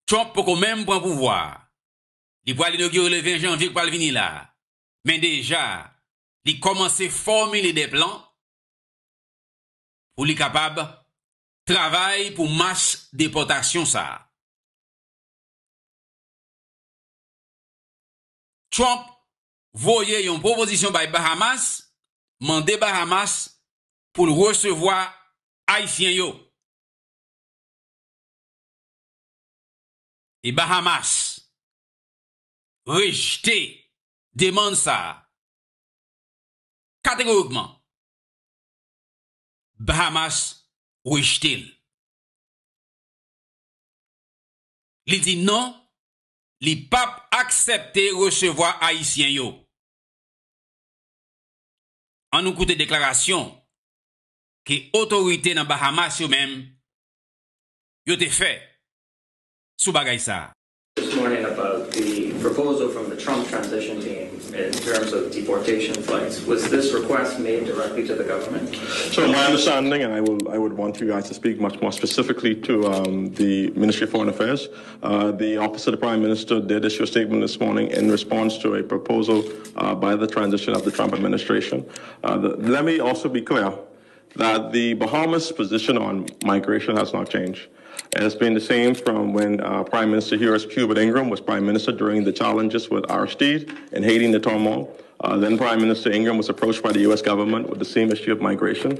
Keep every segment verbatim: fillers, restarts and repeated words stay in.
Trump poko menm pran pouvwa a. Li pral inogire le ven janvye k pral vini la a. Men deja, li kòmanse fòmile de plan pou li kapab travay pou mas depòtasyon sa a. Trump voye yon pwopozisyon bay Bahamas, mande Bahamas pou l resevwa Ayisyen yo. E Bahamas rejte demann sa a kategorikman. Bahamas rejte l. Li di non, li p ap aksepte resevwa Ayisyen yo. Ann nou koute deklarasyon ke otorite nan Bahamas yo menm yo te fè sou bagay sa a. This morning about the proposal from the Trump transition team in terms of deportation flights. Was this request made directly to the government? So my understanding, and I will, I would want you guys to speak much more specifically to, um, the Ministry of Foreign Affairs. Uh, the Office of the Prime Minister did issue a statement this morning in response to a proposal, uh, by the transition of the Trump administration. Uh, the, let me also be clear that the Bahamas' position on migration has not changed. It has been the same from when, uh, Prime Minister U S Cuba Ingram was Prime Minister during the challenges with Aristide in Haiti and the turmoil. Uh, then Prime Minister Ingram was approached by the U S government with the same issue of migration.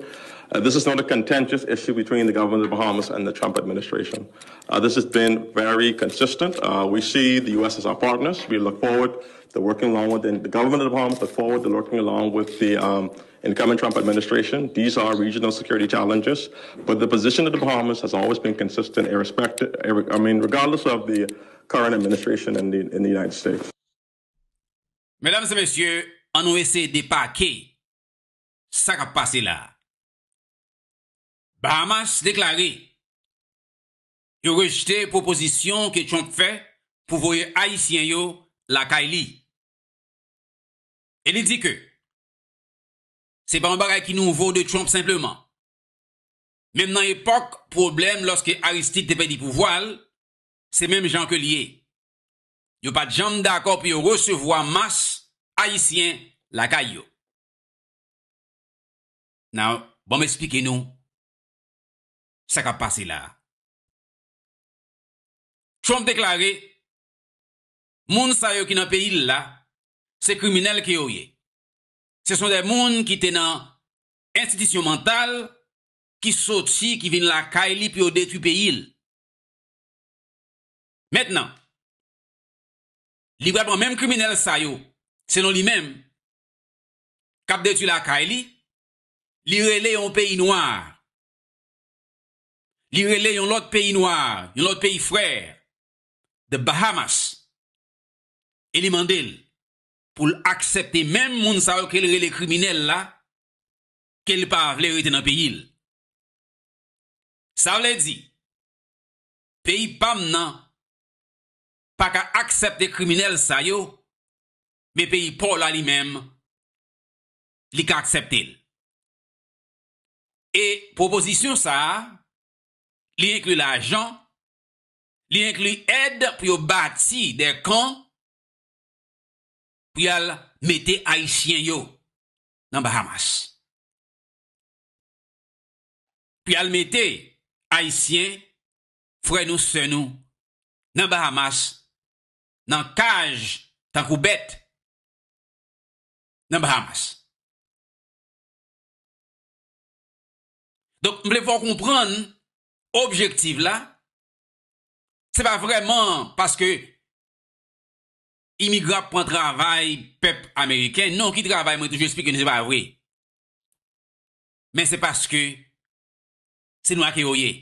Uh, this is not a contentious issue between the government of the Bahamas and the Trump administration. Uh, this has been very consistent. Uh, we see the U S as our partners. We look forward to working along with the, the government of the Bahamas, look forward to working along with the, um, incoming Trump administration. These are regional security challenges, but the position of the Bahamas has always been consistent, irrespective, I mean, regardless of the current administration in the, in the United States. Medam e mesye, ann nou eseye depake sa k ap pase la a. Bahamas deklare yo rejte pwopozisyon ke Trump fè pou voye Ayisyen yo lakay li. E li di ke se pa yon bagay ki nouvo de Trump senpleman. Menm nan epòk pwoblèm lòske Aristide te pèdi pouvwa l, se menm jan ke l ye. Yo pa t janm dakò pou yo resevwa mas Ayisyen lakay yo. Now, ban m eksplike nou sa k ap pase la a. Trump deklare, moun sa yo ki nan peyi l la, se kriminèl ke yo ye. Se sont des moun ki te nan enstitisyon mantal, ki soti, ki vin lakay li pou yo detwi peyi l. Mentnan, li pral pran menm kriminèl sa yo, selon li menm, k ap detwi lakay li, li rele yon peyi nwa. Li rele yon lòt peyi nwa, yon lòt peyi frè, the Bahamas. E li mande l pou l aksepte menm moun sa yo ke l rele kriminèl la, ke l pa vle rete nan peyi l. Sa vle di, peyi pa m nan pa ka aksepte kriminèl sa yo, men peyi pa w la li menm, li ka aksepte l. E pwopozisyon sa a, li enkli lajan, li enkli èd pou yo bati de kan pou y al mete Ayisyen yo nan Bahamas. Pou y al mete Ayisyen, frè nou, sè nou, nan Bahamas, nan kaj, tankou bèt, nan Bahamas. Donk, m vle fè w konprann objektif la, se pa vrèman paske imigran ap pran travay pèp ameriken. Non, ki travay? Mwen toujou eksplike nou se pa vre. Men se paske se nwa ke yo ye.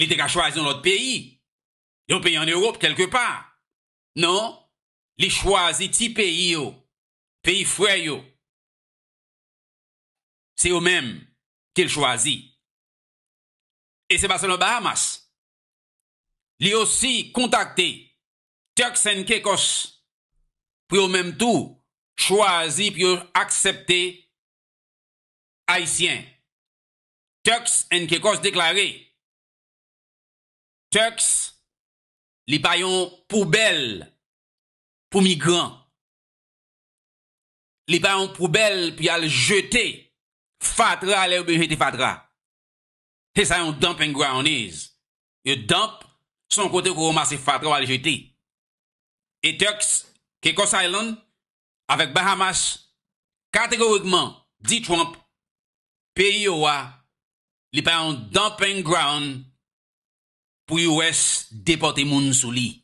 Li te ka chwazi yon lòt peyi, yon peyi ann Ewòp, kèlkepa. Non, li chwazi ti peyi yo, peyi frè yo. Se yo menm ke l chwazi. E se pa sèlman Bahamas. Li osi kontakte Turks and Caicos pou yo menm tou chwazi pou yo aksepte Ayisyen. Turks and Caicos deklare, Turks Li pa yon poubèl pou migran. Li pa yon poubèl pou y al jete fatra lè yo bezwen jete fatra. Se sa yon dumping ground is. Yo dump, se yon kote ou ranmase fatra ou al jete. E Turks, Caicos Island, avèk Bahamas, kategorikman, di Trump, peyi yo a, li pa yon dumping ground pou U S depòte moun sou li.